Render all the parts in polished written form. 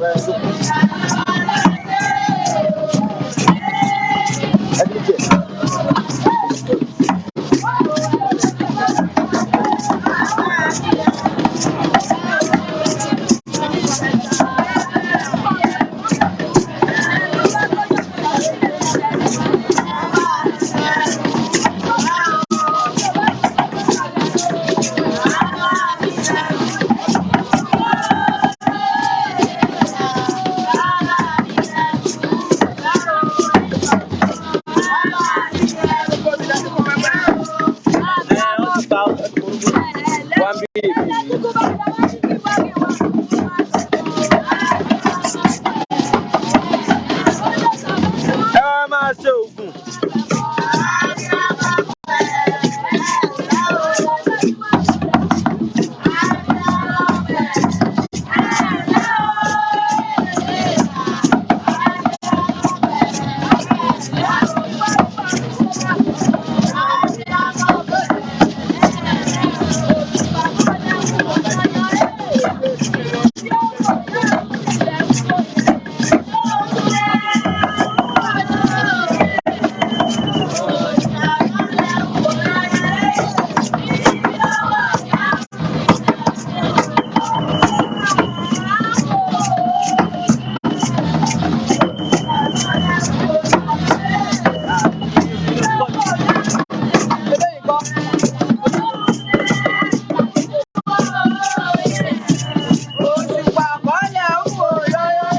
Jókòó, ẹ jókòó. Ẹ ti jẹ. Ẹ ó ti pa wá bí èmi rí. Ẹ wá máa ṣe oògùn. Eléyìí kọ́. Òṣùpá kọ́lẹ̀ ń wò lọ́yọ́.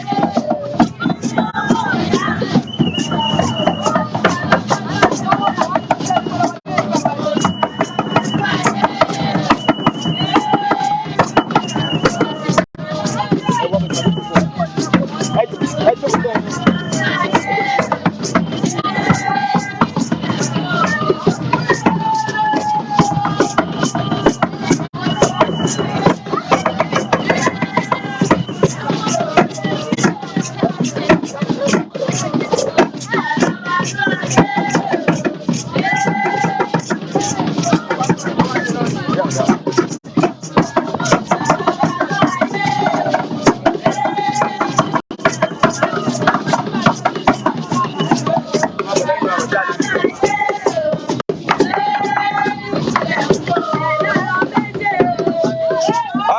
Ẹ wá mi pàdé tó fún ẹ jókòó, ẹ jókòó bẹ́ẹ̀.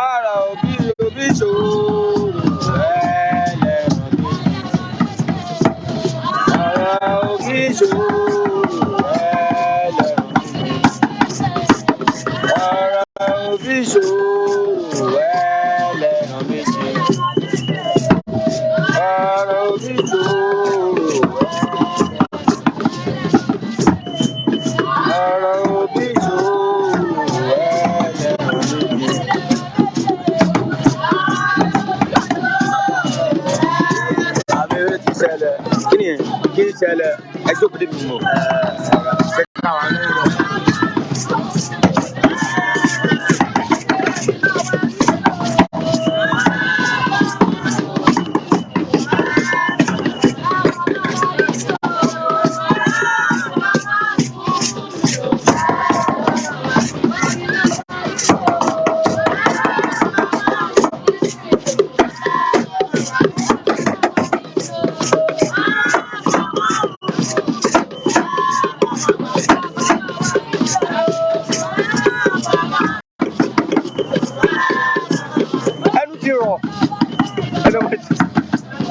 Ọ̀rọ̀ òbí òbí ṣòro ẹlẹ́ran méjì. Ọ̀rọ̀ òbí ṣòro ẹlẹ́ran méjì. Ọ̀rọ̀ òbí ṣòro ẹlẹ́ran méjì. Ọ̀rọ̀ òbí ṣòro. Ọ̀rọ̀ òbí ṣòro ẹlẹ́ran méjì. Àmì eré ti ṣẹlẹ̀. Kí ni kí ń ṣẹlẹ̀? Ẹ jókòó débi mọ̀. Ṣé káwa ní ìlọ? Ẹnu ti rọ̀. Ẹnu ti rọ̀.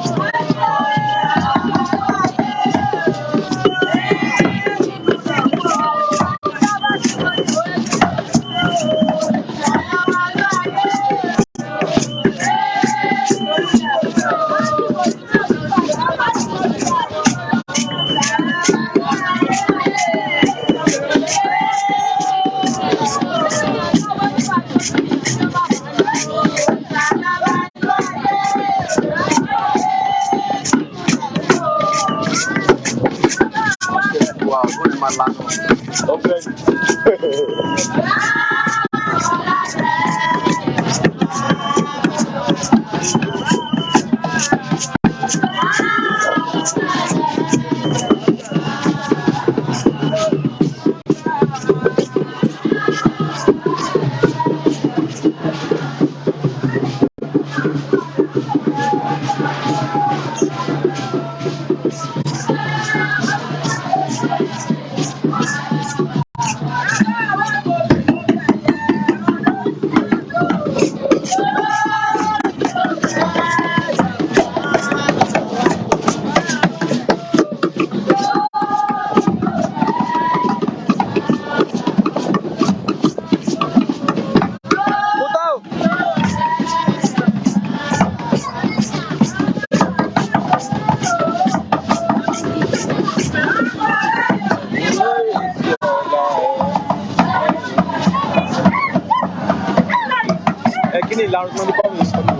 Ìlarun tí wọ́n gbé kọ́rùn yìí sọ́nù?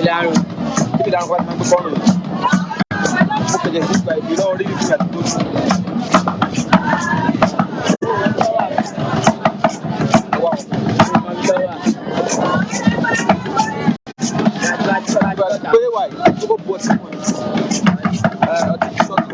Ìlarun. Kí ni ìlarun kan tí wọ́n gbé kọ́rùn yìí? Mo kẹ̀jẹ̀ sí ìgbà ìbí lọ́wọ́ orí fífi àti tó. Wà ó. Pé wà yìí tó kó bu ọtí fún ẹ. Ọtí ṣọ́ọ̀tì.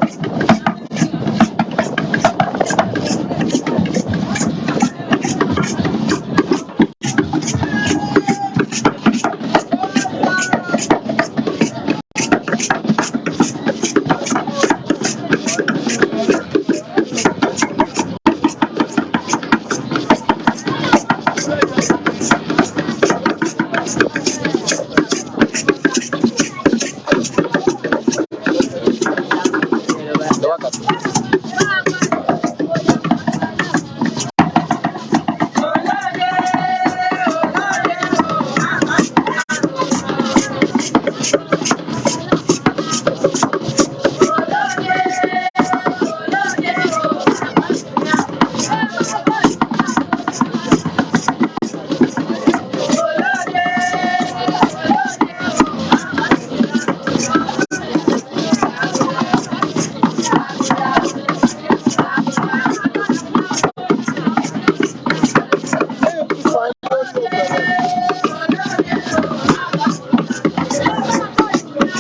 Lọ́wọ́ kàtó.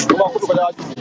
Mo máa kó tó kọjá wájú mi.